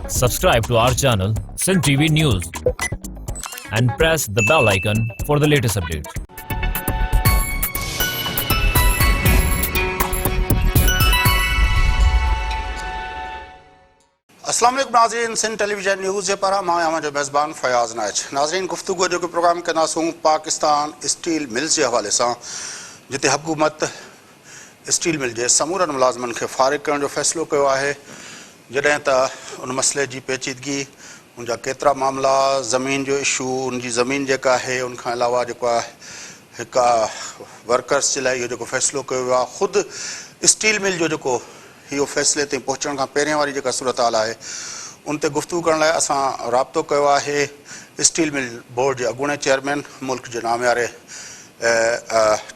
Subscribe to our channel Sindh TV News and press the bell icon for the latest updates. اسلام عليڪم ناظرين Sindh television news جي پاران مان اوهان جو ميزبان فياض نائچ ناظرين گفتگو جو پروگرام ڪنداسون پاڪستان اسٽيل ملز جي حوالي سان جتي حڪومت اسٽيل مل جي سمورن ملازمن کي فارغ ڪرڻ جو فيصلو ڪيو آهي جڏهن ته ان مسئلي جي پيچيدگي، ان جا ڪيترا معاملا، زمين جو اشو، ان جي زمين جيڪا آهي، ان کان علاوه جيڪو آهي هڪ ورڪرز جي لاء اهو جيڪو فيصلو ڪيو ويو آهي، خود اسٽيل مل جو جيڪو اهو فيصلي تائين پهچڻ کان پهرين واري جيڪا صورتحال آهي، ان تي گفتگو ڪرڻ لاء اسان رابطو ڪيو آهي اسٽيل مل بورڊ جي اڳوڻي چيئرمين، ملڪ جي نامياري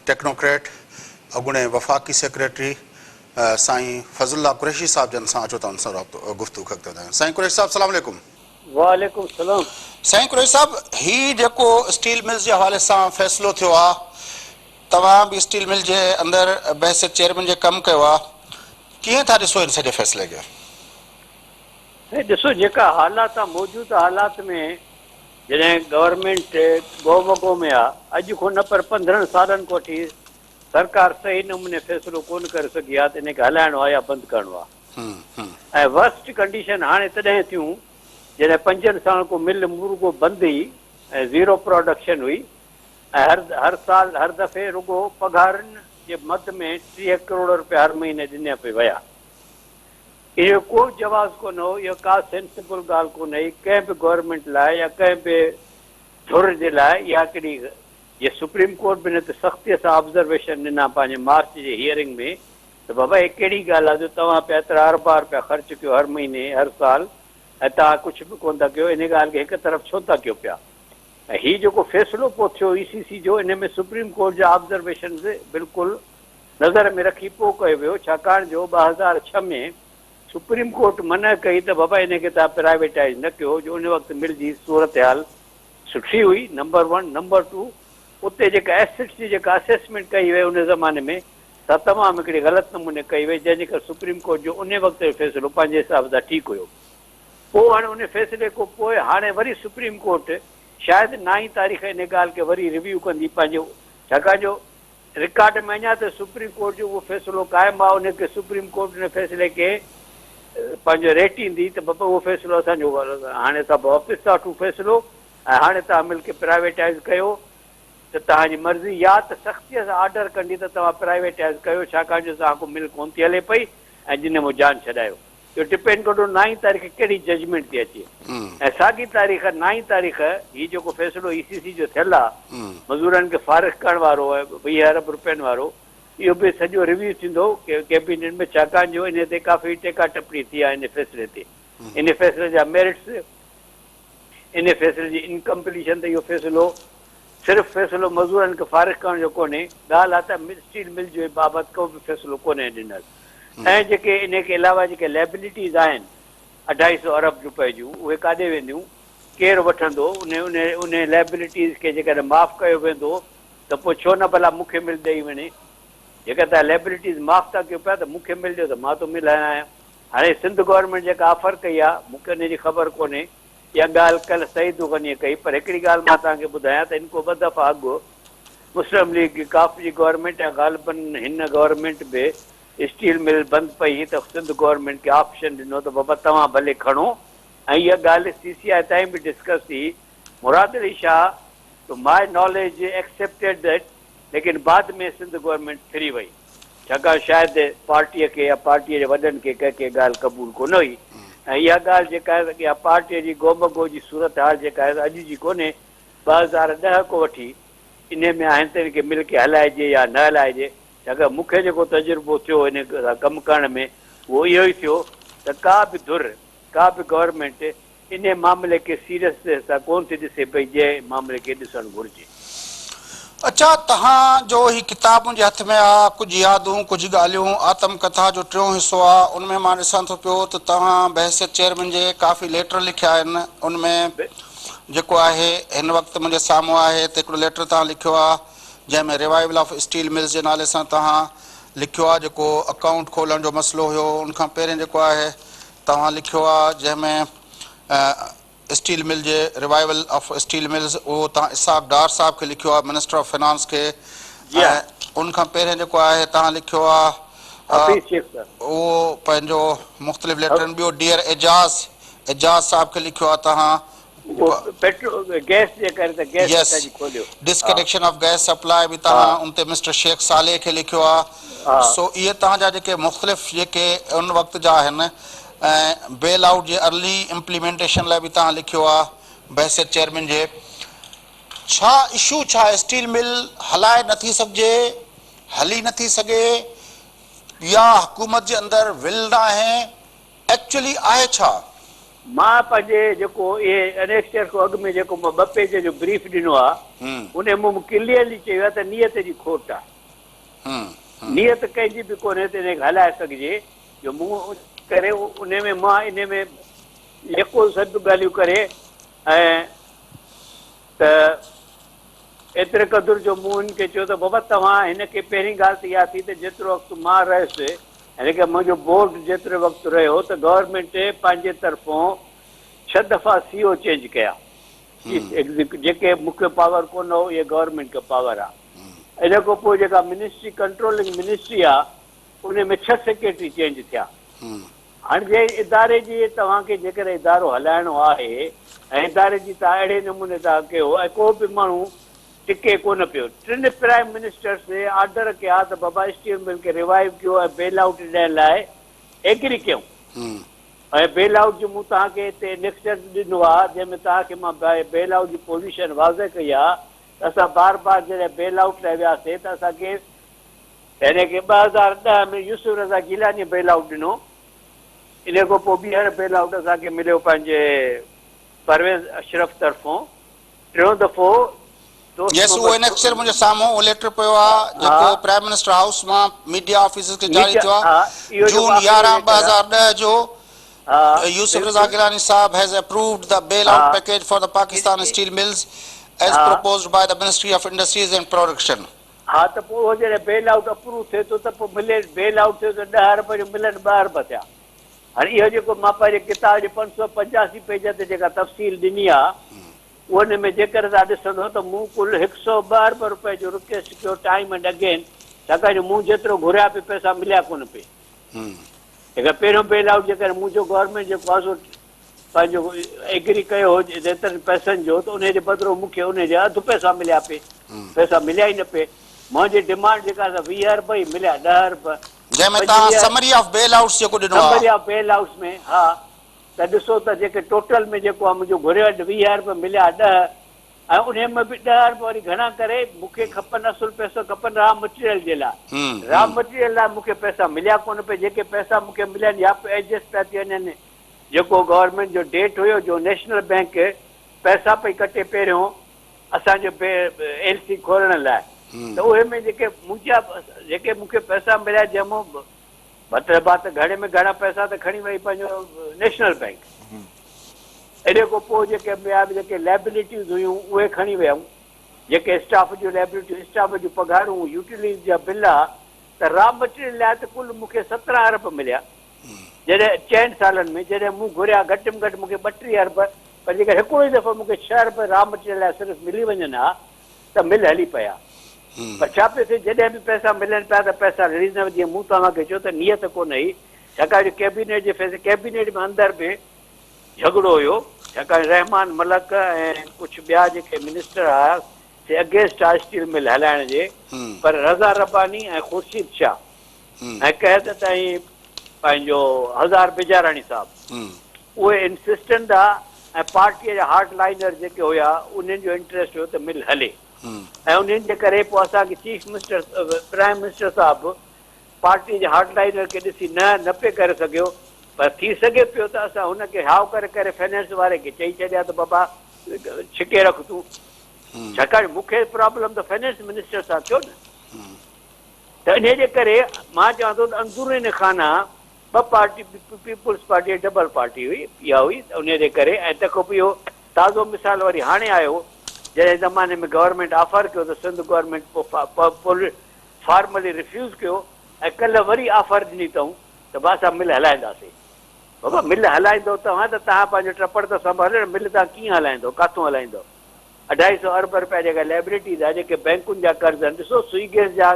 ٽيڪنوڪريٽ، اڳوڻي وفاقي سيڪريٽري سائين فضل الله قريشي صاحب جن سان اچو ته ان سان رابطو گفتگو کي اڳتي وڌايون سائين قريشي صاحب سلام عليڪم. وعليڪم السلام. سائين قريشي صاحب هي جيڪو اسٽيل ملز جي حوالي سان فيصلو ٿيو آ توهان به اسٽيل مل جي اندر بحيثيت چيئرمين جي ڪم ڪيو آ ڪيئن ٿا ڏسو ان سڄي فيصلي کي. سائين ڏسو جيڪا حالات آ موجوده حالات ۾ جڏهن گورنمينٽ گو مگو ۾ آ اڄ کان نه پر 15 سالن کان وٺي سرڪار صحيح نموني فيصلو ڪونه ڪري سگهي آهي ته ان کي هلائڻو آهي يا بند ڪرڻو آهي ۽ ورسٽ ڪنڊيشن هاڻي تڏهن ٿيون جڏهن پنجن سالن کان مل رڳو بند هئي ۽ زيرو پراڊڪشن هئي ۽ هر هر سال هر دفعي رڳو پگهارن جي مد ۾ 30 ڪروڙ روپيا هر مهيني ڏنا پئي ويا. اهو ڪو جواز ڪونه هو، اها ڪا سينسبل ڳالهه ڪونه هئي ڪنهن به گورنمينٽ لاء يا ڪنهن به ڌر جي لاء اها ڪهڙي جي سپريم ڪورٽ به ان تي سختيء سان آبزرويشن ڏنا پنهنجي مارچ جي هيئرنگ ۾ ته بابا هي ڪهڙي ڳالهه آهي جو توهان پيا ايترا اربها رپيا خرچ ڪيو هر مهيني هر سال ۽ توهان ڪجهه به ڪونه ٿا ڪيو ان ڳالهه کي هڪ طرف ڇو ٿا ڪيو پيا ۽ هي جيڪو فيصلو پوء ٿيو اي سي سي جو ان ۾ سپريم ڪورٽ جا آبزرويشنز بلڪل نظر ۾ رکي پوء ڪيو ويو ڇاڪاڻ جو 2006 ۾ سپريم ڪورٽ منع ڪئي ته بابا ان کي توهان پرائيويٽائيز نه ڪيو جو ان وقت مل جي صورتحال سٺي هئي نمبر ون، نمبر ٽو اتي جيڪا ايسٽس جي جيڪا اسيسمينٽ ڪئي وئي ان زماني ۾ سا تمام هڪڙي غلط نموني ڪئي وئي جنهن جي ڪري سپريم ڪورٽ جو انهي وقت جو فيصلو پنهنجي حساب سان ٺيڪ هيو پوء هاڻي انهي فيصلي کان پوء هاڻي وري سپريم ڪورٽ شايد نائين تاريخ انهي ڳالهه کي وري ريويو ڪندي پنهنجي ڇاڪاڻ جو رڪارڊ ۾ اڃا ته سپريم ڪورٽ جو اهو فيصلو قائم آهي ان کي سپريم ڪورٽ ان فيصلي کي پنهنجو ريٽيندي ته بابا اهو فيصلو اسان جو هاڻي اسان واپس ٿا وٺون فيصلو ۽ هاڻي توهان مل کي پرائيويٽائيز ڪيو ته توهان جي مرضي يا ته سختيء سان آرڊر ڪندي ته توهان پرائيويٽائيز ڪيو ڇاڪاڻ جو توهان کان مل ڪونه ٿي هلي پئي ۽ جنھن مون جان ڇڏايو. اهو ڊپينڊ ڪندو نائين تاريخ ڪهڙي ججمينٽ ٿي اچي ۽ ساڳي تاريخ نائين تاريخ هي جيڪو فيصلو اي سي سي جو ٿيل آ مزورن کي فارغ ڪرڻ وارو ۽ 20 ارب روپين وارو اهو به سڄو ريويو ٿيندو ڪيبينيٽ ۾ ڇاڪاڻ جو انهي تي ڪافي ٽيڪا ٽپڻي ٿي آ انهي فيصلي تي انهي فيصلي جا ميرٽس انهي فيصلي جي انڪمپليشن ته اهو فيصلو صرف فيصلو مزورن کي فارغ ڪرڻ جو ڪونهي، ڳالهه آ ته اسٽيل مل جي بابت ڪو به فيصلو ڪونهي ڏنل ۽ جيڪي انهي کي علاوه جيڪي ليبلٽيز آهن اڍائي سو ارب روپئي جون اهي ڪاڏي وينديون ڪير وٺندو انهي انهي انهي ليبلٽيز کي جيڪڏهن معاف ڪيو ويندو ته پوء ڇو نه ڀلا مون کي مل ڏئي وڃي جيڪڏهن توهان ليبلٽيز معاف ٿا ڪيو پيا ته مون کي مل ڏيو ته مان ٿو مل هڻايان هاڻي سنڌ گورنمينٽ جيڪا آفر ڪئي آ مون کي انهي جي خبر ڪونهي اها ڳالهه ڪلهه سعيد غنيء ڪئي پر هڪڙي ڳالهه مان توهان کي ٻڌايان ته ان کان ٻه دفعا اڳ مسلم ليگ ق جي گورنمينٽ ۽ غالباً هن گورنمينٽ به اسٽيل مل بند پئي هئي ته سنڌ گورنمينٽ کي آپشن ڏنو ته بابا توهان ڀلي کڻو ۽ اها ڳالهه سي سي آء تائين به ڊسڪس ٿي Murad Ali Shah to my knowledge accepted that ليڪن بعد ۾ سنڌ گورنمينٽ ڦري وئي ڇاڪاڻ شايد پارٽيء کي يا پارٽيء جي وڏن کي ڪنهن کي ڳالهه قبول ڪونه هئي ۽ اها ڳالهه جيڪا آهي اها پارٽيء جي گومگو جي صورتحال جيڪا آهي اڄ جي ڪونهي 2010 کان وٺي انهي ۾ آهن ته ان کي مل کي هلائجي يا نه هلائجي ڇاڪاڻ مون کي جيڪو تجربو ٿيو ان سان ڪم ڪرڻ ۾ اهو اهو ئي ٿيو ته ڪا به ڌر ڪا به گورنمينٽ انهيء معاملي کي سيريسنيس سان ڪونه ٿي ڏسي پئي جنهن معاملي کي ڏسڻ گهرجي. اچا تهان جو هي ڪتاب منهنجي هٿ ۾ آ، ڪجهه يادون ڪجهه ڳالهيون آتم ڪٿا جو ٽيون حصو آ، ان ۾ مان ڏسان ٿو پيو ته توهان بحيثيت چيئرمين جي ڪافي ليٽر لکيا آهن، ان ۾ جيڪو آهي هن وقت منهنجي سامهون آهي ته هڪڙو ليٽر توهان لکيو آ جنهن ۾ ريوائيول آف اسٽيل ملز جي نالي سان توهان لکيو آ جيڪو اڪائونٽ کولڻ جو مسئلو هيو ان کان پهرين جيڪو آهي توهان لکيو آ جنهن ۾. اسٽيل مل جي ريوائيول آف اسٽيل ملز اهو توهان اسحاق ڊار صاحب کي لکيو آهي منسٽر آف فنانس کي جي ها. ۽ ان کان پهرين جيڪو آهي توهان لکيو آهي حفيظ شيخ صاحب. اهو پنهنجو مختلف ليٽرن ٻيو ڊيئر اعجاز اعجاز صاحب کي لکيو آهي توهان اهو پيٽرو گئس جي ڪري ته گئس يس اسان جي کوليو ها. ڊسڪنيڪشن آف گئس سپلاء به توهان ان تي مسٽر شيخ صالح کي لکيو آهي ها. سو اهي توهان جا جيڪي مختلف جيڪي ان وقت جا آهن ۽ بيل آئوٽ جي ارلي امپليمينٽيشن لاء به توهان لکيو آهي بحيثيت چيئرمين جي. ڇا اشو ڇا اسٽيل مل هلائي نٿي سگهجي، هلي نٿي سگهي يا حڪومت جي اندر ول ناهي، ايڪچوئلي آهي ڇا؟ مان پنهنجي جيڪو اهي انيڪسچر کان اڳ ۾ جيڪو مان ٻه پيج جو بريف ڏنو آهي انهي ۾ مون ڪليئرلي چيو آهي ته نيت جي کوٽ آهي. نيت ڪنهن جي به ڪونهي ته انهي کي هلائي سگهجي. جو مون ڪري انهي ۾ مان انهي ۾ يڪو سڀ ڳالهيون ڪري ۽ ته ايتري قدر جو مون هن کي چيو ته بابا توهان هن کي پهرين ڳالهه ته اها ٿي ته جيترو وقت مان رهيس يعني ڪه منهنجو بورڊ جيترو وقت رهيو ته گورنمينٽ پنهنجي طرفون ڇهه دفعا سي او چينج ڪيا چيف ايگزيڪيوٽو جيڪي مون کي پاور ڪونه هو اهي گورنمينٽ کي پاور آ ان کان پوء جيڪا منسٽري ڪنٽرولنگ منسٽري آ انهي ۾ ڇهه سيڪريٽري چينج ٿيا. هاڻي جنهن اداري جي توهان کي جيڪڏهن ادارو هلائڻو آهي ۽ اداري جي توهان اهڙي نموني ٿا ڪيو ۽ ڪو به ماڻهو ٽڪي ڪونه پيو. ٽن پرائم منسٽرس آرڊر ڪيا ته بابا اسٽيل مل کي ريوائيو ڪيو ۽ بيل آئوٽ ڏيڻ لاء ايگري ڪيون ۽ بيل آئوٽ جو مون توهان کي هتي نيڪسچر ڏنو آهي جنهن ۾ توهان کي مان بيل آئوٽ جي پوزيشن واضح ڪئي آهي ته اسان بار بار جڏهن بيل آئوٽ لاء وياسي ته اسان کي يعني ڪه 2010 ۾ يوسف رضا گيلانيء بيل آئوٽ ڏنو، انهيء کان پوء ٻيهر بيل آئوٽ اسان کي مليو پنهنجي پرويز اشرف طرفون، ٽيون دفعو دوست يس اهو محمد انيڪسچر منهنجي سامهون اهو ليٽر پيو آ جيڪو پرائم منسٽر هائوس مان ميڊيا آفيسز کي جاري ميڊيا ٿيو آ ها اهو جيڪو جون آخري 11 ليٽر آ 2010 جو ها يوسف رضا بلڪل گيلاني صاحب has approved the bail ها out package for the Pakistan steel mills as ها. Proposed by the ministry of industries and production. ها ته پوء اهو جڏهن بيل آئوٽ اپروو ٿئي ٿو ته پوء ملي بيل آئوٽ ٿيو ته ڏهه ارب جو ملن ٻه ارب ٿيا. هاڻي اهو جيڪو مان پنهنجي ڪتاب جي 585 پيج تي جيڪا تفصيل ڏني آ ان ۾ جيڪڏهن توهان ڏسندو ته مون ڪل 102 ارب روپيه جو رڪيسٽ ڪيو ٽائيم اينڊ اگين ڇاڪاڻ جو مون جيترو گهريا پئي پئسا مليا ڪونه پئي. جيڪڏهن پهريون بيل آئوٽ جيڪڏهن منهنجو گورنمينٽ جيڪو آ سو پنهنجو ايگري ڪيو هو ايترن پئسن جو ته انهي جي بدرو مون کي انهي جا اڌ پئسا مليا پئي پئسا مليا ئي نه پئي منهنجي ڊمانڊ جيڪا سا 20 ارب هئي مليا 10 ارب. جنهن ۾ توهان سمري آف بيل آئوٽس جيڪو ڏنو آ. سمري آف بيل آئوٽس ۾ ها ته ڏسو ته جيڪي ٽوٽل ۾ جيڪو آ منهنجو گهريل 20 ارب مليا 10 ۽ انهي ۾ به 10 ارب وري گهڻا ڪري مون کي کپن اصل پئسو کپن را مٽيريل جي لاء را مٽيريل لاء مون کي پئسا مليا ڪونه پئي جيڪي پئسا مون کي مليا يا ايڊجسٽ پيا ٿي وڃن جيڪو گورنمينٽ جو ڊيٽ هيو جو نيشنل بينڪ پئسا پئي ڪٽي پهريون اسان جو ايل سي کولڻ لاء ته اهي ۾ جيڪي منهنجا جيڪي مون کي پئسا مليا جنهن مون مطلب آ ته گهڻي ۾ گهڻا پئسا ته کڻي وئي پنهنجو نيشنل بينڪ ايڏي کان پوء جيڪي ٻيا به جيڪي لائبلٽيز هيون اهي کڻي ويائون جيڪي اسٽاف جون لائبلٽيون اسٽاف جون پگهارون يوٽيلٽيز جا بل ها ته را مٽيريل لاء ته ڪل مون کي 17 ارب مليا جڏهن چئن سالن ۾ جڏهن مون گهريا گهٽ ۾ گهٽ مون کي 32 ارب پر جيڪر هڪڙو ئي دفعو مون کي ڇهه ارب را مٽيريل لاء صرف ملي وڃن ها ته مل هلي پئي ها پر ڇا پيو ٿئي جڏهن به پئسا ملن پيا ته پئسا رليز نه جيئن مون توهان کي چيو ته نيت ڪونه هئي ڇاڪاڻ جو ڪيبينيٽ جي فيصلي ڪيبينيٽ ۾ اندر به جهڳڙو هيو ڇاڪاڻ رحمان ملڪ ۽ ڪجهه ٻيا جيڪي منسٽر هيا سي اگينسٽ ها اسٽيل مل هلائڻ جي پر رضا رباني ۽ خورشيد شاهه ۽ ڪنهن حد تائين پنهنجو هزار بجاراڻي صاحب اهي انسسٽنٽ ها ۽ پارٽيء جا هارڊ لائنر جيڪي هيا انهن جو انٽريسٽ هيو ته مل هلي ۽ انهن جي ڪري پوء اسان کي چيف منسٽر پرائم منسٽر صاحب پارٽيء جي هارڊ لائنر کي ڏسي نه نه پئي ڪري سگهيو پر ٿي سگهي پيو ته اسان هن کي هائو ڪري ڪري فنانس واري کي چئي ڇڏيا ته بابا ڇڪي رک تون ڇاڪاڻ مون کي پرابلم ته فنانس منسٽر سان ٿيو نه. ته انهيء جي ڪري مان چوان ٿو ته اندرون خانه ٻه party peoples party ۽ double party هئي اها هئي ته انهيء جي ڪري ۽ تنهن کان پوء اهو تازو مثال وري هاڻي آيو جڏهن زماني ۾ گورنمينٽ آفر ڪيو ته سنڌ گورنمينٽ پوء فارملي ريفيوز ڪيو ۽ ڪلهه وري آفر ڏني اٿئون ته ڀا اسان مل هلائينداسين. بابا مل هلائيندو توهان ته توهان پنهنجو ٽپڙ ته سنڀاليو نه مل توهان ڪيئن هلائيندو ڪاٿون هلائيندو اڍائي سئو ارب رپيا جيڪا لائبلٽيز آهي جيڪي بئنڪن جا قرض آهن ڏسو سوئي گئس جا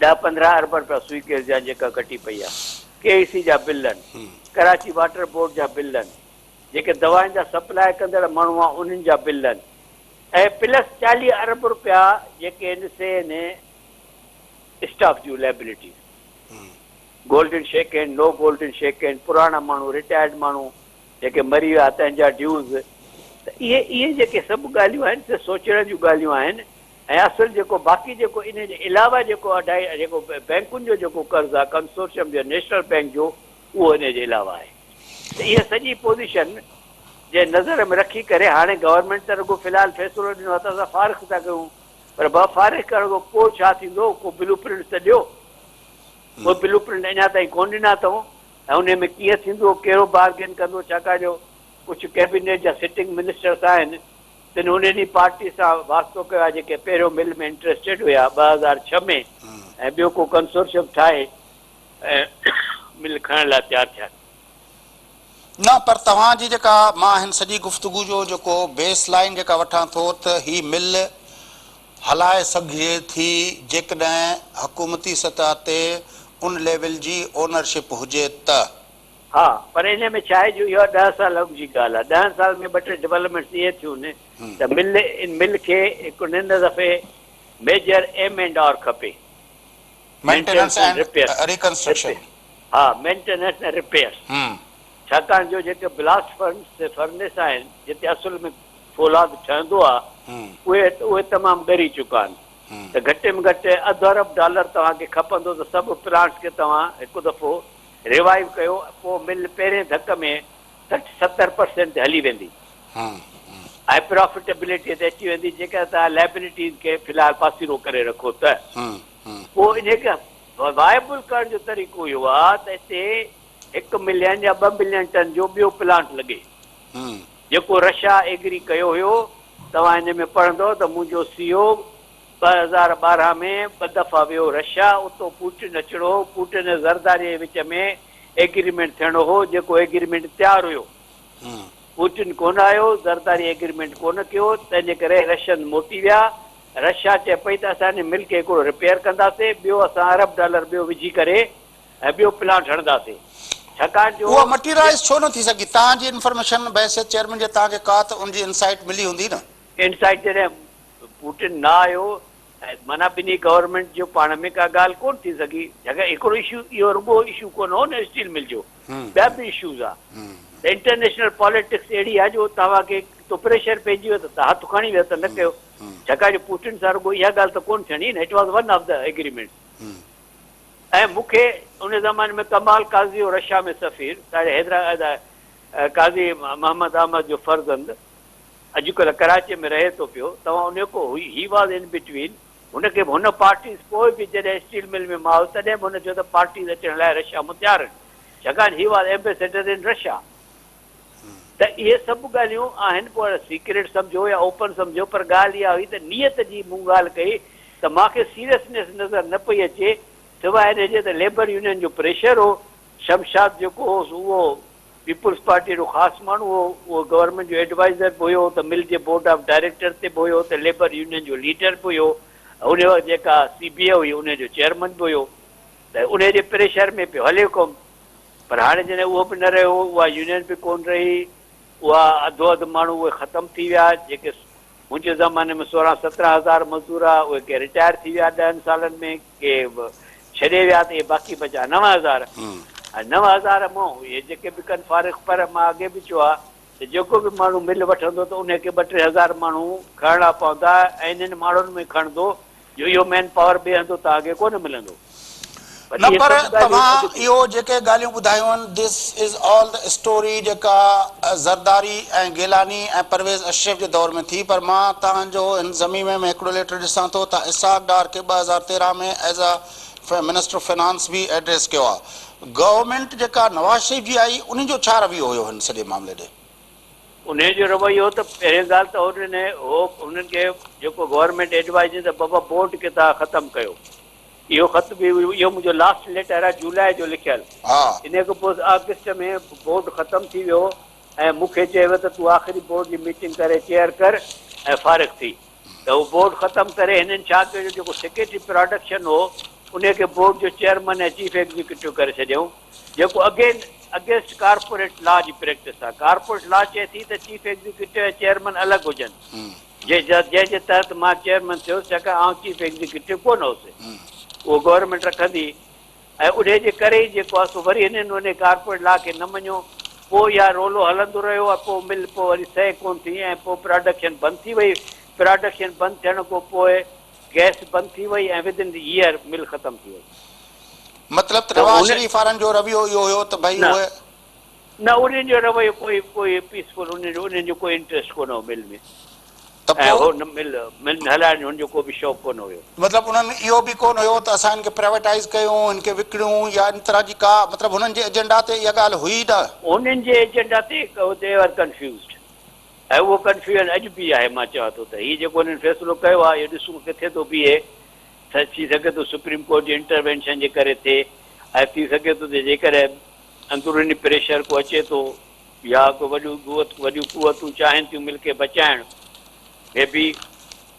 ڏهه 15 ارب رپيا سوئي گئس جا جيڪا ڪٽي پئي آهي ڪي اي سي جا بل آهن ڪراچي واٽر بورڊ جا بل آهن جيڪي دوائن جا سپلاء ڪندڙ ماڻهو آهن انهن جا بل آهن ۽ پلس 40 ارب رپيا جيڪي آهن سي آهن اسٽاف جون liabilities golden shake hand, no golden shake hand, پراڻا ماڻهو، رٽائرڊ ماڻهو جيڪي مري ويا تنهن جا ڊيوز ته اهي اهي جيڪي سڀ ڳالهيون آهن سي سوچڻ جون ڳالهيون آهن ۽ اصل جيڪو باقي جيڪو انهي جي علاوه جيڪو اڍائي جيڪو بئنڪن جو جيڪو قرض آهي ڪنسورشيم جو نيشنل بئنڪ جو اهو انهي جي علاوه آهي ته اها سڄي پوزيشن جي نظر ۾ رکي ڪري هاڻي گورنمينٽ ته رڳو في الحال فيصلو ڏنو آهي ته اسان فارغ ٿا ڪيون پر ڀاء فارغ ڪرڻ کان پوء ڇا ٿيندو ڪو بلو پرنٽ ته ڏيو. اهي بلو پرنٽ اڃا تائين ڪونه ڏنا اٿئون ۽ انهي ۾ ڪيئن ٿيندو، ڪهڙو بارگين ڪندو، ڇاڪاڻ جو ڪجهه ڪيبينيٽ جا سٽنگ منسٽرس آهن تن انهن ئي پارٽي سان واسطو ڪيو آهي جيڪي پهريون مل ۾ انٽريسٽيڊ هيا 2006 ۾ ۽ ٻيو ڪو ڪنسورشيم ٺاهي ۽ مل کڻڻ لاء تيار ٿيا آهن. نه پر توهان جي جيڪا مان هن سڄي گفتگو جو جيڪو بيس لائين جيڪا وٺان ٿو ته هي مل هلائي سگهجي ٿي جيڪڏهن حڪومتي سطح تي ان ليول جي اونرشپ هجي ته. ها پر انهي ۾ ڇا آهي جو اها ڏهه سال اڳ جي ڳالهه آهي ڏهن سالن ۾ ٻه ٽي ڊولپمينٽس اهي ٿيون ته مل ان مل کي هڪ نن دفعي ميجر ايم اينڊ آر کپي مينٽيننس اينڊ ريڪنسٽرڪشن. ها مينٽيننس ۽ رپيئرس ڇاڪاڻ جو جيڪي بلاسٽ فرنس آهن جتي اصل ۾ فولاد ٺهندو آهي اهي اهي تمام ڳري چڪا آهن ته گهٽ ۾ گهٽ اڌ ارب ڊالر توهان کي کپندو ته سڀ پلانٽس کي توهان هڪ دفعو ريوائيو ڪيو پوء مل پهرين ڌڪ ۾ 60 70 پرسينٽ تي هلي ويندي ۽ پرافٽيبلٽي تي اچي ويندي جيڪڏهن توهان لائبلٽيز کي في الحال پاسيرو ڪري رکو ته پوء انهي کي وائبل ڪرڻ جو طريقو اهو آهي ته اتي هڪ ملين يا ٻه ملين ٽن جو ٻيو پلانٽ لڳي جيڪو رشا ايگري ڪيو هيو توهان ان ۾ پڙهندو ته منهنجو سي او 2012 ۾ ٻه دفعا ويو رشا اتو پوٽن اچڻو هو پوٽن ۽ زرداري جي وچ ۾ ايگريمينٽ ٿيڻو هو جيڪو ايگريمينٽ تيار هيو پوٽن ڪونه آيو زرداري ايگريمينٽ ڪونه ڪيو تنهن جي ڪري رشن موٽي ويا رشا چئي پئي ته اسان هن مل کي هڪڙو رپيئر ڪنداسين، ٻيو اسان ارب ڊالر ٻيو وجهي ڪري ۽ ٻيو پلانٽ هڻنداسين. ڇاڪاڻ جو. اها مٽيرائيز ڇو نه ٿي سگهي؟ توهان جي انفارميشن بحيثيت چيئرمين جي توهان کي ڪا ته ان جي انسائيٽ ملي هوندي نه؟ انسائيٽ جڏهن پوٽن نه آيو ۽ معنيٰ ٻنهي گورنمينٽ جو پاڻ ۾ ڪا ڳالهه ڪونه ٿي سگهي. ڇاڪاڻ هڪڙو اشو اهو رڳو اشو ڪونه هو نه اسٽيل مل جو. ٻيا به اشوز آ ته انٽرنيشنل پاليٽڪس اهڙي آ جو توهان کي تو پريشر پئجي ويو ته توهان هٿ کڻي ويو ته نه ڪيو ڇاڪاڻ جو پوٽن سان رڳو اها ڳالهه ته ڪونه ٿيڻي نه it was one of the agreements ۽ مون کي ان زماني ۾ ڪمال قاضي هو رشيا ۾ سفير ساڙي حيدرآباد قاضي محمد احمد جو فرزند اڄڪلهه ڪراچي ۾ رهي ٿو پيو توهان ان کو هي واز ان بٽوين هن کي به هن پارٽيز پوء به جڏهن اسٽيل مل ۾ مان هيس تڏهن به هن چيو ته پارٽيز اچڻ لاء رشيا مون تيار آهن ڇاڪاڻ he was ambassador in Russia ته اهي سڀ ڳالهيون آهن پوء سيڪريٽ سمجهو يا اوپن سمجهو پر ڳالهه اها هئي ته نيت جي مون ڳالهه ڪئي ته مان کي سيريسنيس نظر نه پئي اچي سواء ان جي ته ليبر يونين جو پريشر هو شمشاد جيڪو هو سو اهو پيپلز پارٽيء جو خاص ماڻهو هو. اهو گورنمينٽ جو ايڊوائيزر به هيو ته مل جي بورڊ آف ڊائريڪٽر تي به هيو ته ليبر يونين جو ليڊر به هيو ۽ ان وقت جيڪا سي بي اي هئي ان جو چيئرمن به هيو ته انهيء جي پريشر ۾ پيو هلي ڪم. پر هاڻي جڏهن اهو به نه رهيو، اها يونين به ڪونه رهي، اها اڌو اڌ ماڻهو اهي ختم ٿي ويا، جيڪي منهنجي زماني ۾ 16 17 هزار مزدور ها، اهي ڪي رٽائر ٿي ويا ڏهن سالن ۾، ڪي ڇڏي ويا ته اهي باقي بچا 9000 ۽ 9000 مون اهي جيڪي به ڪن فارغ پر مان اڳي به چيو آهي ته جيڪو به ماڻهو مل وٺندو ته انهي کي ٻه ٽي هزار ماڻهو کڻڻا پوندا ۽ انهن ماڻهن ۾ کڻندو جو اهو مين پاور ٻئي هنڌو توهان کي ڪونه ملندو. نه پر توهان اهو جيڪي ڳالهيون ٻڌايون آهن this is all the story جيڪا زرداري ۽ گيلاني ۽ پرويز اشرف جي دور ۾ ٿي پر مان توهان جو هن ضميمي ۾ هڪڙو ليٽر ڏسان ٿو ته اسحاق ڊار کي 2013 ۾ as a minister of finance به ايڊريس ڪيو آهي گورنمينٽ جيڪا نواز شريف جي آئي انهي جو ڇا رويو هيو هن سڄي معاملي ڏي؟ انهي جو رويو ته پهرين ڳالهه ته هنن هو هنن کي جيڪو گورنمينٽ ايڊوائز ڏني ته بابا بورڊ کي توهان ختم ڪيو. اهو خط به اهو منهنجو لاسٽ ليٽر آهي جولاء جو لکيل. انهيء کان پوء آگسٽ ۾ بورڊ ختم ٿي ويو ۽ مون کي چيو ويو ته تون آخري بورڊ جي ميٽنگ ڪري چيئر ڪر ۽ فارغ ٿي. ته هو بورڊ ختم ڪري هنن ڇا ڪيو جو جيڪو سيڪريٽري پراڊڪشن هو انهيء کي بورڊ جو چيئرمن ۽ چيف ايگزيڪيوٽو ڪري ڇڏيائون جيڪو اگين اگينسٽ ڪارپوريٽ لا جي پريڪٽس آهي. ڪارپوريٽ لا چئي ٿي ته چيف ايگزيڪيوٽو ۽ چيئرمن الڳ هجن. جنهن جي تحت مان چيئرمين ٿيس ڇاڪاڻ آئون چيف ايگزيڪيوٽو ڪونه هوس اهو گورنمينٽ رکندي ۽ انهي جي ڪري ئي جيڪو آهي سو وري هنن انهي ڪارپوريٽ لا کي نه مڃيو پوء اها رولو هلندو رهيو ۽ پوء مل پوء وري صحيح ڪونه ٿي ۽ پوء پراڊڪشن بند ٿي وئي پراڊڪشن بند ٿيڻ کان پوء گئس بند ٿي وئي ۽ ود ان ييئر مل ختم ٿي وئي. مطلب ته نواز شريف وارن جو رويو اهو هيو ته ڀئي اهي. نه انهن جو رويو ڪوئي ڪوئي پيسفل انهن جو انهن جو ڪوئي انٽريسٽ ڪونه هو مل ۾ ته ۽ پوء هو نه مل مل هلائڻ جو هن جو ڪو به شوق ڪونه هيو. مطلب انهن اهو به ڪونه هيو ته اسان هن کي پرائيويٽائيز ڪيون هن کي وڪڻيون يا ان طرح جي ڪا مطلب هنن جي ايجنڊا تي اها ڳالهه هئي نه. هنن جي ايجنڊا تي the were confused ۽ اهو ڪنفيوزن اڄ به آهي مان چوان ٿو ته هي جيڪو هنن فيصلو ڪيو آهي اهو ڏسون ڪٿي ٿو بيهي ته ٿي سگهي ٿو سپريم ڪورٽ جي انٽروينشن جي ڪري ٿئي ۽ ٿي سگهي ٿو ته جيڪڏهن اندروني پريشر ڪو اچي ٿو يا ڪو وڏيون قوت وڏيون قوتون چاهين ٿيون مل کي بچائڻ مي بي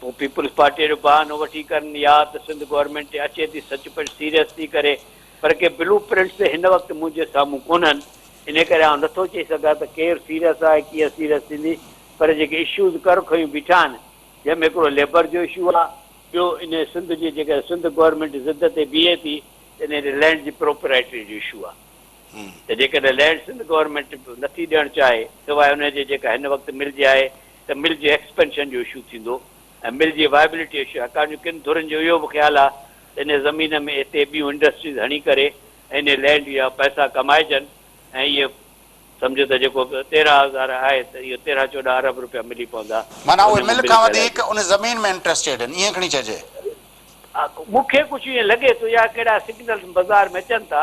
پوء پيپلز پارٽيء جو بهانو وٺي ڪن يا ته سنڌ گورنمينٽ اچي ٿي سچ پچ سيريس ٿي ڪري پر ڪي بلو پرنٽس هن وقت منهنجي سامهون ڪونهن انهي ڪري آئون نٿو چئي سگهان ته ڪير سيريس آهي ڪيئن سيريس ٿيندي پر جيڪي اشوز ڪر کنيون بيٺا آهن جنهن ۾ هڪڙو ليبر جو اشو آهي ٻيو انهي سنڌ جي جيڪڏهن سنڌ گورنمينٽ ضد تي بيهي ٿي ته انهي لينڊ جي پروپرائٽري جو اشو آهي ته جيڪڏهن لينڊ سنڌ گورنمينٽ نٿي ڏيڻ چاهي سواء ان جي جيڪا هن وقت مل جي آهي ته مل جي ايڪسپينشن جو اشو ٿيندو ۽ مل جي وائبلٽي اشو ڇاڪاڻ جو ڪن ڌرين جو اهو به خيال آهي ته انهي زمين ۾ هتي ٻيون انڊسٽريز هڻي ڪري ۽ انهي لينڊ جا پئسا ڪمائجن ۽ اهي سمجهو ته جيڪو 13,000 آهي ته اهو 13 14 ارب روپيا ملي پوندا معنيٰ اهي انهي مان مل مل کان وڌيڪ ڦهلائجي. ان زمين ۾ انٽريسٽيڊ آهن ائين کڻي چئجي. مون کي ڪجهه ائين لڳي ٿو يا ڪهڙا سگنلز بازار ۾ اچن ٿا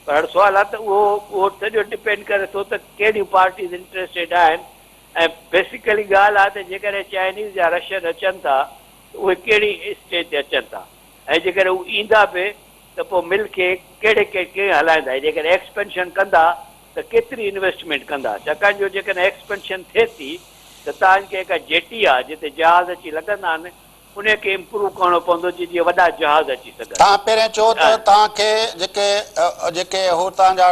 پر هاڻ سوال آهي ته اهو اهو سڄو ڊپينڊ ڪري ٿو ته ڪهڙيون پارٽيز انٽريسٽيڊ آهن ۽ بيسيڪلي ڳالهه آهي ته جيڪڏهن چائنيز يا رشين اچن ٿا ته اهي ڪهڙي اسٽيج تي اچن ٿا ۽ جيڪڏهن هو ايندا به ته پوء مل کي ڪهڙي ڪيئن هلائيندا ۽ جيڪڏهن ايڪسپينشن ڪندا ته ڪيتري انويسٽمينٽ ڪندا ڇاڪاڻ جو جيڪڏهن ايڪسپينشن ٿئي ٿي ته توهان کي هڪ جيٽي آهي جتي جهاز اچي لڳندا آهن انهي کي امپروو ڪرڻو پوندو جي جيئن وڏا جهاز اچي سگهن. توهان پهرين چيو ته توهان کي جيڪي جيڪي هو توهان جا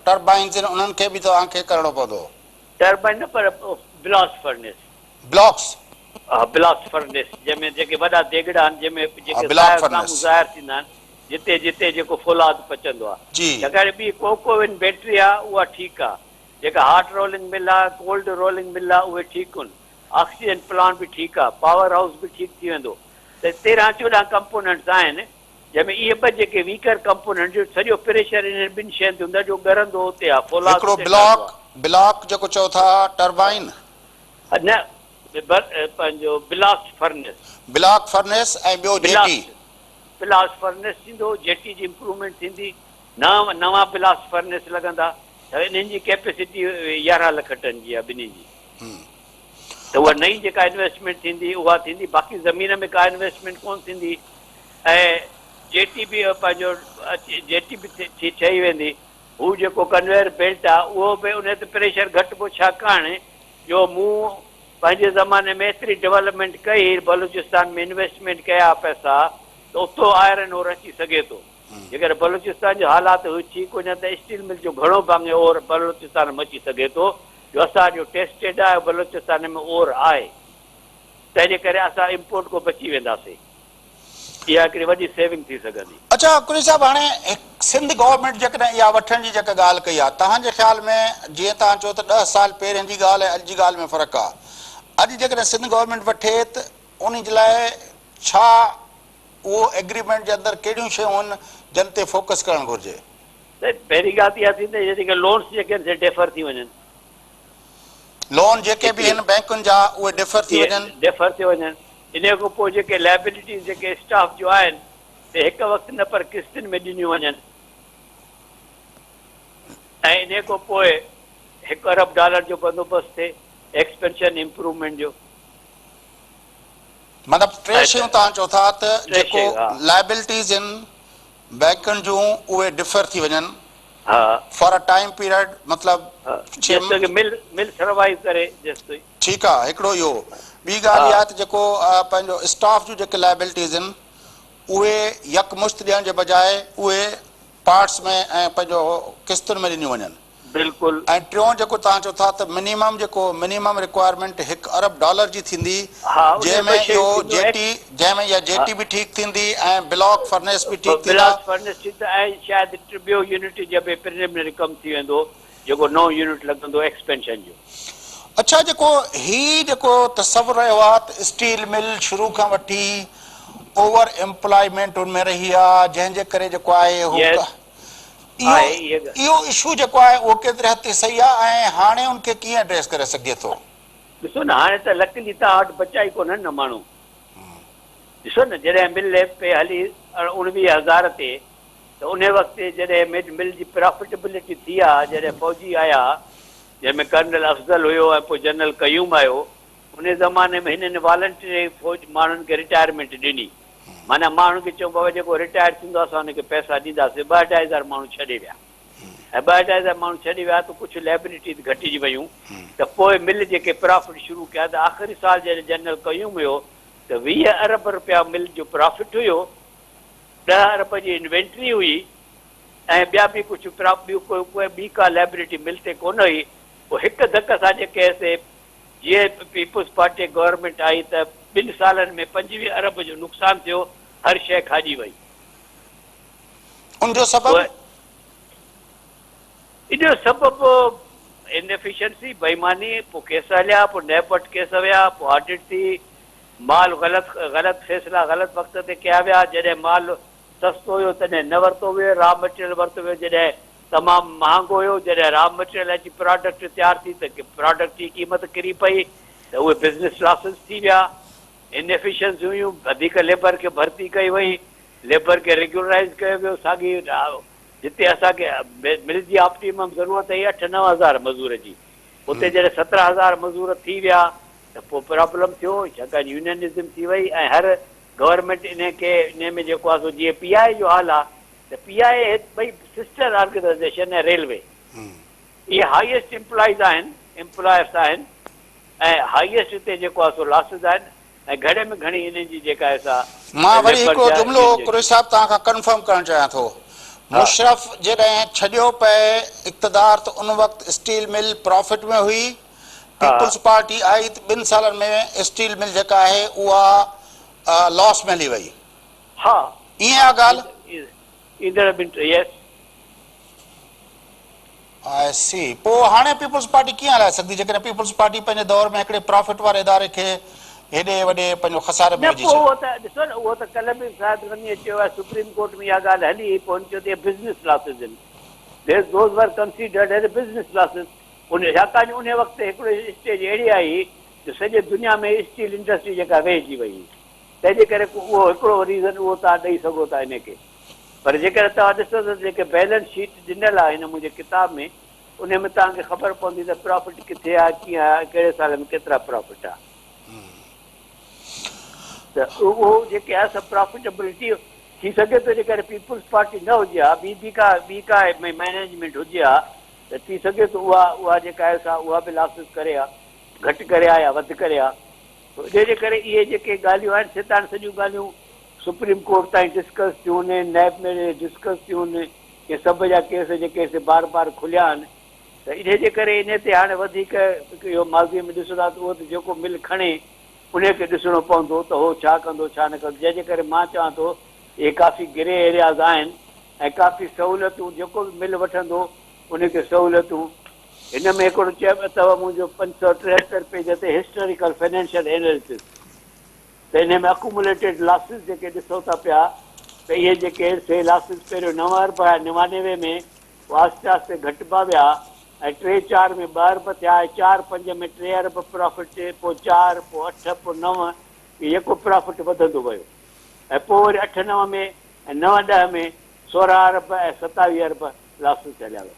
ٽربائنز آهن انهن کي به توهان کي ڪرڻو پوندو. ٽربائن نه پر بلاسٽ فرنس. بلاڪس. ها بلاسٽ فرنس جنهن ۾ جيڪي وڏا ديڳڙا آهن جنهن ۾ جيڪي بلاڪ ظاهر فرنس. سامهون ظاهر ٿيندا آهن جتي جتي جيڪو فولاد پچندو آهي. جي. ڇاڪاڻ ٻي ڪوڪ اوون بيٽري آهي اها ٺيڪ آهي جيڪا هاٽ رولنگ مل آهي ڪولڊ رولنگ مل آهي اهي ٺيڪ آهن. آڪسيجن پلانٽ به ٺيڪ آ، پاور هائوس به ٺيڪ ٿي ويندو ته 13 14 ڪمپوننٽس آهن جنهن ۾ اهي ٻه جيڪي ويڪر ڪمپوننٽ جو سڄو پريشر انهن ٻن شين تي هوندو آ جو ڳرندو اتي آ فولاد هڪڙو اتي ٺهندو بلاڪ آ. بلاڪ جيڪو چئو ٿا ٽربائن. نه پنهنجو بلاسٽ فرنس. بلاڪ فرنس ۽ ٻيو جي ٽي. بلاسٽ فرنس ٿيندو جي ٽي جي امپروومينٽ ٿيندي نوان نوان بلاسٽ فرنس لڳندا ته انهن جي ڪيپيسٽي 11 لک ٽن جي آ ٻنهي جي. ته اها نئين جيڪا انويسٽمينٽ ٿيندي اها ٿيندي باقي زمين ۾ ڪا انويسٽمينٽ ڪونه ٿيندي ۽ جي ٽي به پنهنجو جي ٽي به ٿي ٺهي ويندي هو جيڪو ڪنويئر بيلٽ آهي اهو به ان تي پريشر گهٽبو ڇاڪاڻ جو مون پنهنجي زماني ۾ ايتري ڊولپمينٽ ڪئي بلوچستان ۾ انويسٽمينٽ ڪيا پئسا ته اتو آئرن اور اچي سگهي ٿو. جيڪڏهن بلوچستان جون حالات هي ٺيڪ هجن ته اسٽيل مل جو گهڻو ڀاڱي اور بلوچستان ۾ اچي سگهي ٿو جو اسان جو ٽيسٽيڊ آهي بلوچستان ۾ اور آهي تنهن جي ڪري اسان امپورٽ کان بچي وينداسين اها هڪڙي وڏي سيونگ ٿي سگهندي. اڇا قريشي صاحب هاڻي سنڌ گورنمينٽ جيڪڏهن اها وٺڻ جي جيڪا ڳالهه ڪئي آهي توهان جي خيال ۾ جيئن توهان چيو ته ڏهه سال پهرين جي ڳالهه ۽ اڄ جي ڳالهه ۾ فرق آهي اڄ جيڪڏهن سنڌ گورنمينٽ وٺي ته ان جي لاء ڇا اهو ايگريمينٽ جي اندر ڪهڙيون شيون آهن جن تي فوڪس ڪرڻ گهرجي؟ سائين پهرين ڳالهه ته اها ٿيندي ته جيڪي لونس جيڪي آهن سي ڊيفر ٿي وڃن. لون جيڪي به آهن بئنڪن جا اهي ڊيفر ٿي وڃن. ڊيفر ٿي وڃن. انهيء کان پوء جيڪي لائبلٽيز جيڪي اسٽاف جون آهن سي هڪ وقت نه پر قسطن ۾ ڏنيون وڃن ۽ انهيء کان پوء هڪ ارب ڊالر جو بندوبست ٿئي ايڪسپينشن امپروومينٽ جو. مطلب ٽي شيون توهان چئو ٿا ته جيڪو لائبلٽيز آهن بئنڪن جون اهي ڊفر ٿي وڃن فار ا ٽائيم پيريڊ مطلب جيستائين مل مل سروائيو ڪري جيستائين. ٺيڪ آ هڪڙو اهو ٻي ڳالهه اها ته جيڪو پنهنجو اسٽاف جون جيڪي لائبلٽيز آهن اهي يڪمشت ڏيڻ جي بجاء اهي پارٽس ۾ ۽ پنهنجو قسطن ۾ ڏنيون وڃن. بلڪل. ۽ ٽيون جيڪو توهان چئو ٿا ته منيمم جيڪو منيمم رڪوائرمينٽ هڪ ارب ڊالر جي ٿيندي ها ان جنهن ۾ ۾ ٻه شيون اهو ٿينديون جي ايڪس ٽي جنهن ۾ اها جي ها ٽي به ٺيڪ ٿيندي ۽ بلاڪ فرنيس به ٺيڪ ٿيندا. بلاس فرنيس ٺيڪ ٿيندا ۽ شايد ٻيو يونٽ جي به پرليمنري ڪم ٿي ويندو جيڪو نئون يونٽ لڳندو ايڪسپينشن جو. اڇا جيڪو هي جيڪو تصور رهيو آ ته اسٽيل مل شروع کان وٺي اوور ايمپلائمينٽ ان ۾ رهي آ جنهن جي ڪري جيڪو آهي هو يس اهو آهي اها ڳالهه. اهو اشو جيڪو آهي اهو ڪيتري حد تائين صحيح آهي ۽ هاڻي ان کي ڪيئن ايڊريس ڪري سگهجي ٿو؟ ڏسو نه هاڻي ته لڪلي توهان وٽ بچا ئي ڪونهن نه ماڻهو. ڏسو نه جڏهن مل پئي هلي 19 هزار تي ته انهي وقت جڏهن مڊ مل جي پرافٽيبلٽي ٿي آ جڏهن فوجي آيا جنهن ۾ ڪرنل افضل هيو ۽ پوء جنرل قيوم آيو انهي زماني ۾ هنن والنٽري فوج ماڻهن کي رٽائرمينٽ ڏني معنيٰ ماڻهن کي چيو بابا جيڪو رٽائر ٿيندو اسان ان کي پئسا ڏينداسين، ٻه اڍائي هزار ماڻهو ڇڏي ويا ۽ ٻه اڍائي هزار ماڻهو ڇڏي ويا ته ڪجهه لئبلٽيز گهٽجي ويون ته پوء مل جيڪي پرافٽ شروع ڪيا ته آخري سال جڏهن جنرل قيوم هيو ته 20 ارب رپيا مل جو پرافٽ هيو، 10 ارب جي انوينٽري هئي ۽ ٻيا به ڪجهه ٻيو ٻي ڪا لئبلٽي مل تي ڪونه هئي، پوء هڪ ڌڪ سان جيڪي سي جيئن پيپلز پارٽي گورنمينٽ آئي ته ٻن سالن ۾ 25 ارب جو نقصان ٿيو، هر شيء کاڄي وئي. ان جو سبب؟ ان جو سبب ان ايفيشنسي، بيماني، پوء ڪيس هليا، پوء نيب وٽ ڪيس ويا، پوء آڊٽ ٿي، مال غلط غلط فيصلا غلط وقت تي ڪيا ويا، جڏهن مال سستو هيو تڏهن نه ورتو ويو، را مٽيريل ورتو ويو جڏهن تمام مهانگو هيو، جڏهن را مٽيريل اچي پراڊڪٽ تيار ٿي ته پراڊڪٽ جي قيمت ڪري پئي ته اهي بزنس لاسز ٿي ويا، ان ايفيشنسيون هيون، وڌيڪ ليبر کي ڀرتي ڪئي وئي، ليبر کي ريگيولرائيز ڪيو ويو، ساڳي جتي اسان کي مل جي آپٽيمم ضرورت هئي اٺ نو هزار مزور جي اتي جڏهن 17 هزار مزور ٿي ويا ته پوء پرابلم ٿيو، ڇاڪاڻ يونينزم ٿي وئي ۽ هر گورنمينٽ انهي کي انهي ۾ جيڪو آهي سو جيئن پي آء اي جو حال آهي ته پي آء اي ٻئي سسٽر آرگنائيزيشن ۽ ريلوي اهي هائيسٽ امپلائيز آهن امپلائرس آهن ۽ هائيسٽ هتي جيڪو آهي سو لاسز آهن ۽ گهڻي ۾ گهڻي انهن جي جيڪا آهي سا مان وري ليبر هڪڙو جا جملو انهن جي قريشي صاحب توهان کان ڪنفرم ڪرڻ چاهيان ٿو مشرف جڏهن ڇڏيو پئي اقتدار ته ان وقت اسٽيل مل پرافٽ ۾ هئي پيپلز پارٽي آئي ته ٻن سالن ۾ اسٽيل مل جيڪا آهي اها لاس ۾ هلي وئي. ها. ائين آ ڳالهه؟ ايندڙ ٻن يس. آء سي پوء هاڻي پيپلز پارٽي ڪيئن هلائي سگهندي جيڪڏهن پيپلز پارٽي پنهنجي دور ۾ هڪڙي پرافٽ واري اداري کي هيڏي وڏي پنهنجو خساري ۾ نه وجهي پوء ڇڏي. اهو ته ڏسو نه اهو ته ڪلهه به سعد غنيء چيو آهي سپريم ڪورٽ ۾ اها ڳالهه هلي هئي پوء هن چيو ته اهي بزنس لاسز آهن those were considered as business losses ان ڇاڪاڻ جو انهي وقت هڪڙو اسٽيج اهڙي آئي جو سڄي دنيا ۾ اسٽيل انڊسٽري جيڪا ويهجي وئي هئي تنهن جي ڪري ڪو اهو هڪڙو ريزن اهو توهان ڏئي سگهو ٿا انهي کي پر جيڪڏهن توهان ڏسو ته جيڪي بيلنس شيٽ ڏنل آهي هن منهنجي ڪتاب ۾ انهي ۾ توهان کي خبر پوندي ته پرافٽ ڪٿي آهي ڪيئن آهي ڪهڙي سال ۾ ڪيترا پرافٽ آهي ته اهو جيڪي آهي سا پرافٽيبلٽي ٿي سگهي ٿو جيڪڏهن پيپلز پارٽي نه هجي ها ٻي ٻي ڪا ٻي ڪا مئنيجمينٽ هجي ها ته ٿي سگهي ٿو اها اها جيڪا آهي سا اها به لاسز ڪري ها، گهٽ ڪري ها يا وڌ ڪري ها. انهيء جي ڪري اهي جيڪي ڳالهيون آهن سي ته هاڻي سڄيون ڳالهيون سپريم ڪورٽ تائين ڊسڪس ٿيون، نيب ۾ ڊسڪس ٿيون، ڪي سڀ جا ڪيس جيڪي سي بار بار کليا آهن ته انهيء جي ڪري انهيء تي هاڻي وڌيڪ اهو ماضيء ۾ ڏسندا ته اهو ته جيڪو مل کڻي انهيء کي ڏسڻو پوندو ته هو ڇا ڪندو ڇا نه ڪندو جنهن جي ڪري مان چوان ٿو اهي ڪافي گري ايرياز آهن ۽ ڪافي سهولتون جيڪو به مل وٺندو ان کي سهولتون هن ۾ هڪڙو چيپ اٿو منهنجو 573 پيج تي هسٽاريڪل فنانشل اينالسس ته انهي ۾ اڪوموليٽيڊ لاسز جيڪي ڏسو ٿا پيا ته اهي جيڪي سي لاسز پهريون 9 ارب هيا 99 ۾ پوء آهستي آهستي گهٽبا ويا ۽ ٽي چار ۾ ٻه ارب ٿيا ۽ چار پنج ۾ ٽي ارب پرافٽ پوء چار پوء اٺ پوء نو اهي يڪو پرافٽ وڌندو ويو ۽ پوء وري اٺ نو ۾ ۽ نو ڏهه ۾ 16 ارب ۽ 27 ارب لاسز هليا ويا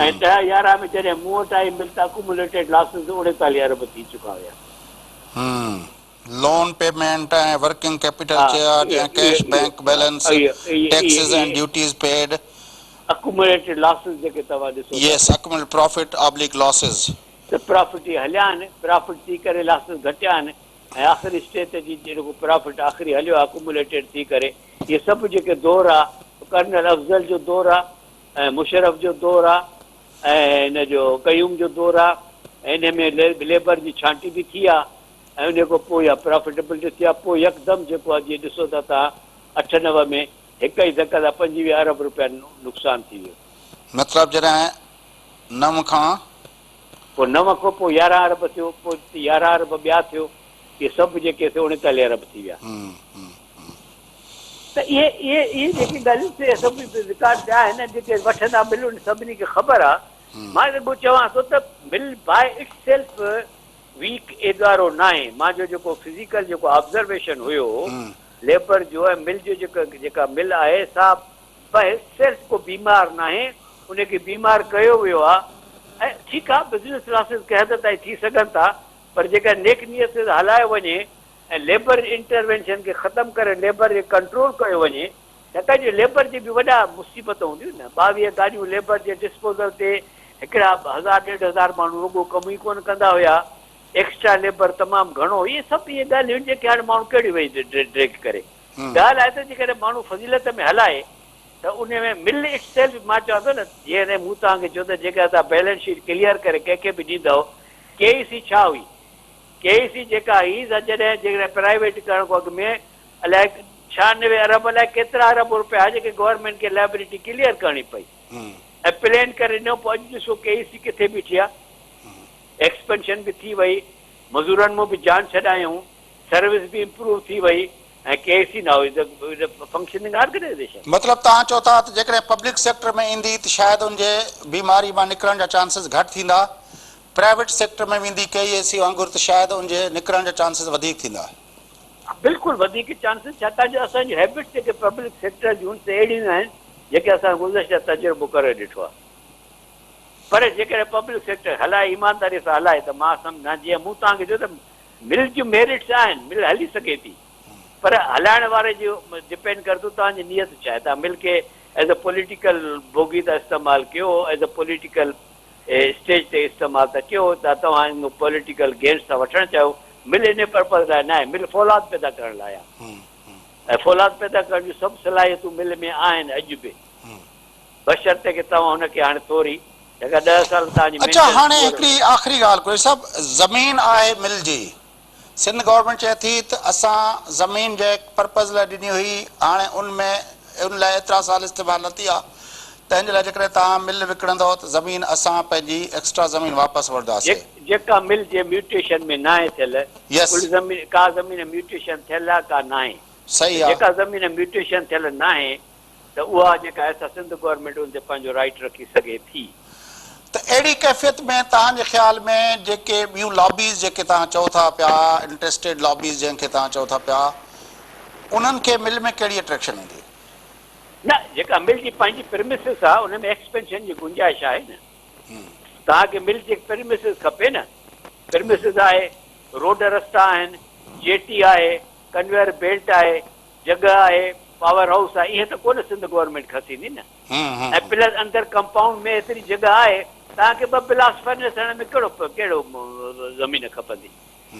۽ ڏهه 11 ۾ جڏهن مون وٽ آئي مل ته اڪوموليٽيڊ لاسز 39 ارب ٿي چڪا هيا. Loan payment ۽ working capital charge ۽ cash bank balance, taxes ۽ duties paid. Accumulated losses جيڪي توهان ڏسو ٿا. Yes, accumulated profit oblique losses. ته پرافٽ ئي هليا آهن، پرافٽ ٿي ڪري لاسز گهٽيا آهن ۽ آخري اسٽيج تي جي جيڪو پرافٽ آخري هليو آهي اڪوموليٽيڊ ٿي ڪري اهي سڀ جيڪي دور آ ڪرنل افضل جو دور آ ۽ مشرف جو دور آ ۽ هن جو قيوم جو دور آ ۽ انهي ۾ ليبر جي ڇانٽي به ٿي آ ۽ انهي کان پوء اها پرافٽيبلٽي ٿي آ پوء يڪدم جيڪو آ جيئن ڏسو ٿا توهان اٺ نو ۾ هڪ ئي ڌڪ سان 25 ارب روپيا نقصان ٿي ويو. مطلب جڏهن نو کان. پوء نو کان پوء 11 ارب ٿيو، پوء 11 ارب ٻيا ٿيو، اهي سڀ جيڪي سي 39 ارب ٿي ويا. ته اهي اهي اهي جيڪي ڳالهيون سي سڀ رڪارڊ تي آهن ۽ جيڪي وٺندا مل انهن سڀني کي خبر آ. مان رڳو چوان ٿو ته مل باء it self week ادارو ناهي. مان جو جيڪو فزيڪل جيڪو آبزرويشن هيو ليبر جو ۽ مل جو جيڪو جيڪا مل آهي سا باء it self ڪو بيمار ناهي ان کي بيمار ڪيو ويو آ ۽ ٺيڪ آ بزنس لاسز ڪنهن حد تائين ٿي سگهن ٿا پر جيڪڏهن نيڪ نيت سان هلايو وڃي ۽ ليبر انٽروينشن کي ختم ڪري ليبر کي ڪنٽرول ڪيو وڃي ڇاڪاڻ جو ليبر جي به وڏا مصيبت هونديون نه 22 گاڏيون ليبر جي ڊسپوزل تي هڪڙا هزار ڏيڍ هزار ماڻهو رڳو ڪم ئي ڪونه ڪندا هيا ايڪسٽرا ليبر تمام گهڻو اهي سڀ اهي ڳالهيون آهن جيڪي هاڻي ماڻهو ڪهڙي ويهي ڊريگ ڪري ڳالهه آهي ته جيڪڏهن ماڻهو فضيلت ۾ هلائي ته ان ۾ مل it self مان چوان ٿو نه جيئن مون توهان کي چيو ته جيڪڏهن توهان بيلنس شيٽ ڪليئر ڪري ڪنهن کي به ڏيندؤ ڪي اي سي ڇا هئي ڪي اي سي جيڪا هئي سا جڏهن جيڪڏهن پرائيويٽ ڪرڻ کان اڳ ۾ الائي 96 ارب الائي ڪيترا ارب روپيا جيڪي گورنمينٽ کي لائبلٽي ڪليئر ڪرڻي پئي ۽ پلين ڪري ڏنو پوء اڄ ڏسو ڪي اي سي ڪٿي بيٺي آ ايڪسپينشن به ٿي وئي مزورن مون به جان ڇڏايائون سروس به امپروو ٿي وئي ۽ K E C now is a functioning organisation. مطلب توهان چئو ٿا ته جيڪڏهن پبلڪ سيڪٽر ۾ ايندي ته شايد ان جي بيماري مان نڪرڻ جا چانسز گهٽ ٿيندا، پرائيويٽ سيڪٽر ۾ ويندي ڪي اي سي وانگر ته شايد ان جي نڪرڻ جا چانسز وڌيڪ ٿيندا. بلڪل وڌيڪ چانسز ڇاڪاڻ جو اسان جون هيبٽس جيڪي پبلڪ سيڪٽر جون سي اهڙيون آهن جيڪي اسان گذشته تجربو ڪري ڏٺو آهي پر جيڪڏهن پبلڪ سيڪٽر هلائي ايمانداري سان هلائي ته مان سمجهان جيئن مون توهان کي چيو ته مل جون ميرٽس آهن مل هلي سگهي ٿي پر هلائڻ واري جي ڊپينڊ ڪري ٿو توهان جي نيت ڇا آهي توهان مل کي ايز اي پوليٽيڪل بوگي ٿا استعمال ڪيو ايز اي پوليٽيڪل اسٽيج تي استعمال ٿا ڪيو ته توهان ان پوليٽيڪل گينس ٿا وٺڻ چاهيو مل ان پرپز لاء ناهي مل فولاد پيدا ڪرڻ لاء آهي ۽ فولاد پيدا ڪرڻ جون سڀ صلاحيتون مل ۾ آهن اڄ به بشرطيڪ توهان هن کي هاڻي ٿوري جيڪا ڏهه سال توهان جي اڇا مينٽيننس هاڻي پوئر هڪڙي آخري ڳالهه قريشي صاحب زمين آهي مل جي سنڌ گورنمينٽ چئي ٿي ته اسان زمين جنهن پرپز لاء ڏني هئي هاڻي ان ۾ ان لاء ايترا سال استعمال نه ٿي آ تنهن جي لاء جيڪڏهن توهان مل وڪڻندؤ ته زمين اسان پنهنجي ايڪسٽرا زمين واپس وٺنداسي. جيڪا مل جي ميوٽيشن ۾ ناهي ٿيل يس. ڪل زمين ڪا زمين ميوٽيشن ٿيل آ ڪا ناهي صحيح ته آ. جيڪا زمين ميوٽيشن ٿيل ناهي ته اها جيڪا آهي سا سنڌ گورنمينٽ ان تي پنهنجو رائيٽ رکي سگهي ٿي. ته اهڙي ڪيفيت ۾ توهان جي خيال ۾ جيڪي ٻيون لابيز جيڪي توهان چئو ٿا پيا انٽريسٽيڊ لابيز جنهن کي توهان چئو ٿا پيا انهن کي مل ۾ ڪهڙي اٽريڪشن هوندي؟ نه جيڪا مل جي پنهنجي پرمسز آهي ان ۾ ايڪسپينشن جي گنجائش آهي نه توهان کي مل جي پرمسز کپي نه پرمسز آهي روڊ رستا آهن جيٽي آهي ڪنويئر بيلٽ آهي جڳهه آهي، پاور هائوس آهي، اهي ته ڪونه سنڌ گورنمينٽ کسيندي نه ۽ پلس اندر ڪمپائونڊ ۾ ايتري جڳهه آهي، توهان کي ٻه بلاسٽ فرنس هڻڻ ۾ ڪهڙو ڪهڙو زمين کپندي،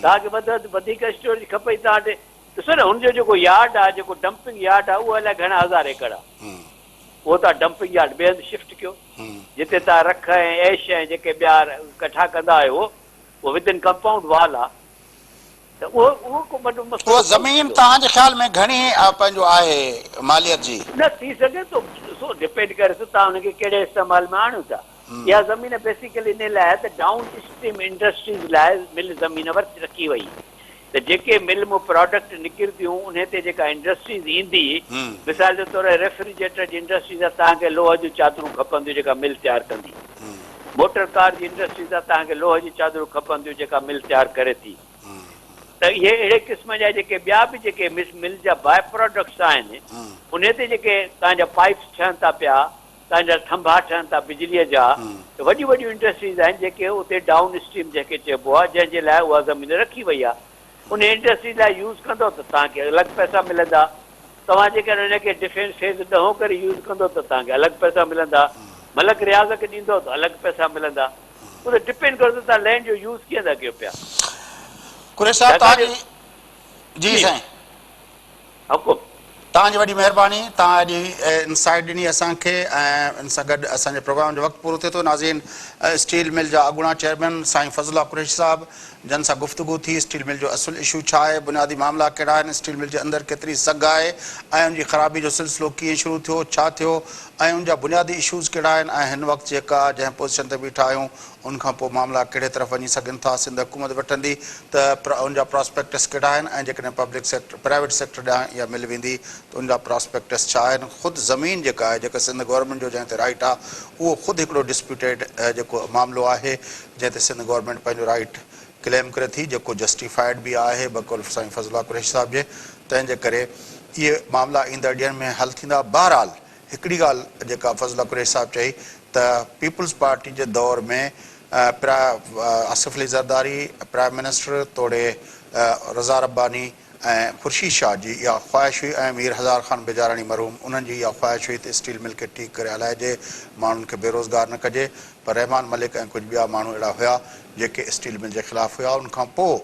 توهان کي وڌ وڌيڪ اسٽوريج کپئي توهان وٽ ڏسو نه هن جو جيڪو يارڊ آهي جيڪو ڊمپنگ يارڊ آهي اهو الائي گهڻا هزار ايڪڙ آهي، اهو توهان ڊمپنگ يارڊ ٻئي هنڌ شفٽ ڪيو جتي توهان رک ۽ ايش ۽ جيڪي ٻيا ڪٺا ڪندا آهيو اهو ود ان ڪمپائونڊ وال آهي. ته اهو اهو ڪو وڏو مسئلو اها ڪونه زمين ٿيندو. توهان جي خيال ۾ گهڻي پنهنجو آهي ماليت جي؟ نه ٿي سگهي ٿو ڏسو ڊپينڊ ڪري ٿو توهان ان کي ڪهڙي استعمال ۾ آڻيو ٿا. اها زمين بيسيڪلي انهي لاء آهي ته ڊائون اسٽريم انڊسٽريز لاء مل زمين ورتي رکي وئي ته جيڪي مل مون پراڊڪٽ نڪرنديون انهي تي جيڪا انڊسٽريز ايندي مثال جي طور ريفريجريٽر جي انڊسٽريز آهي توهان کي لوهه جون چادرون کپنديون جيڪا مل تيار ڪندي. موٽر ڪار جي انڊسٽري سان توهان کي لوهه جون چادرون کپنديون جيڪا مل تيار ڪري ٿي ته اهي اهڙي قسم جا جيڪي ٻيا به جيڪي مس مل جا باء پراڊڪٽس آهن انهي تي جيڪي توهان جا پائپس ٺهن ٿا پيا توهان جا ٿنڀا ٺهن ٿا بجليء جا ته وڏيون وڏيون انڊسٽريز آهن جيڪي اتي ڊائون اسٽريم جنهن کي چئبو آهي جنهن جي لاء اها زمين رکي وئي آهي. ان انڊسٽري لاء يوز ڪندو ته توهان کي الڳ پئسا ملندا. توهان جيڪڏهن ان کي ڊفينس فيز ڏهون ڪري يوز ڪندو ته توهان کي الڳ پئسا ملندا. ملڪ رياض کي ڏيندو ته الڳ پئسا ملندا. اهو ته ڊپينڊ ڪري ٿو توهان لينڊ جو يوز ڪيئن ٿا ڪيو پيا. قريشي صاحب ڇاڪاڻ توهان جو جي جي جي سائين. حڪم. توهان جي وڏي مهرباني توهان اڄ انسائيٽ ڏني اسان کي ۽ ان سان گڏ اسان جي پروگرام جو وقت پورو ٿئي ٿو ناظرين اسٽيل مل جا اڳوڻا چيئرمين سائين فضل الله قريشي صاحب جن سان گفتگو ٿي اسٽيل مل جو اصل اشو ڇا آهي بنيادي معاملا ڪهڙا آهن اسٽيل مل جي اندر ڪيتري سگهه آهي ۽ ان جي خرابي جو سلسلو ڪيئن شروع ٿيو ڇا ٿيو ۽ ان جا بنيادي اشوز ڪهڙا آهن ۽ هن وقت جيڪا جنهن پوزيشن تي بيٺا آهيون ان کان پوء معاملا ڪهڙي طرف وڃي سگهن ٿا، سنڌ حڪومت وٺندي ته ان جا پراسپيڪٽس ڪهڙا آهن ۽ جيڪڏهن پبلڪ سيڪٽر، پرائيويٽ سيڪٽر ڏانهن اها مل ويندي ته ان جا پراسپيڪٽس ڇا آهن، خود زمين جيڪا آهي جيڪا سنڌ گورنمينٽ جو جنهن تي رائيٽ آهي اهو خود هڪڙو ڊسپيوٽيڊ جيڪو معاملو آهي جنهن تي سنڌ گورنمينٽ پنهنجو رائيٽ ڪليم ڪري ٿي جيڪو جسٽيفائيڊ به آهي بقول سائين فضل الله قريشي صاحب جي تنهن جي ڪري اهي معاملا ايندڙ ڏينهن ۾ حل ٿيندا بهرحال هڪڙي ڳالهه جيڪا فضل الله قريشي صاحب چئي ته پيپلز پارٽي جي دور ۾ آصف علي زرداري پرائم منسٽر توڙي رضا رباني ۽ خورشيد شاهه جي اها خواهش هئي ۽ مير هزار خان بجاراڻي مرحوم انهن جي اها خواهش هئي ته اسٽيل مل کي ٺيڪ ڪري هلائجي ماڻهن کي بيروزگار نه ڪجي پر رحمان ملڪ ۽ ڪجهه ٻيا ماڻهو اهڙا هيا جيڪي اسٽيل مل جي خلاف هيا ان کان پوء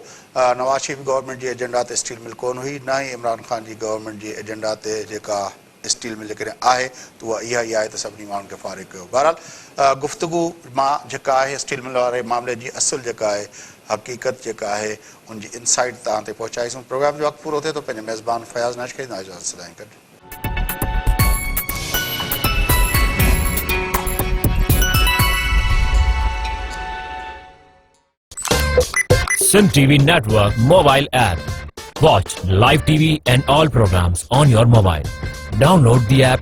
نواز شريف گورنمينٽ جي ايجنڊا تي اسٽيل مل ڪونه هئي نه ئي عمران خان جي گورنمينٽ جي ايجنڊا تي جيڪا اسٽيل مل جيڪڏهن آهي ته اها اها ئي آهي ته سڀني ماڻهن کي فارغ ڪيو. بهرحال گفتگو مان جيڪا آهي اسٽيل مل واري معاملي جي اصل جيڪا آهي حقيقت جيڪا آهي ان جي انسائيٽ توهان تائين پهچائيسون. پروگرام جو وقت پورو ٿئي ٿو پنهنجي ميزبان فياض ناز کي اجازت سدائين گڏ. Sindh TV Network mobile app. Watch live TV and all programs on your mobile. Download the app